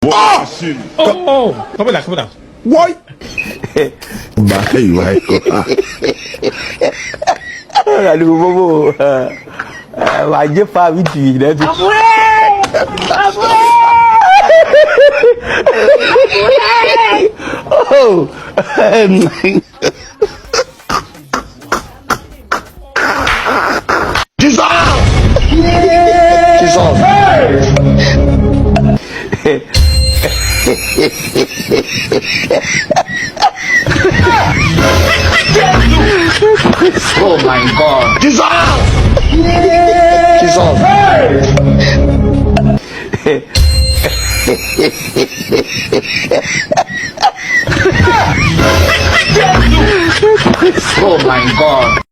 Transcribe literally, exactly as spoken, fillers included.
Oh! Oh! Kanpe la, kanpe la. Woy! Bay, bay. Gade pou bobo. Wa je pa vit fi nan ti. Apre! Apre! Oh! Jesus! Jesus! Oh my God! Jesus! Jesus! Oh my God!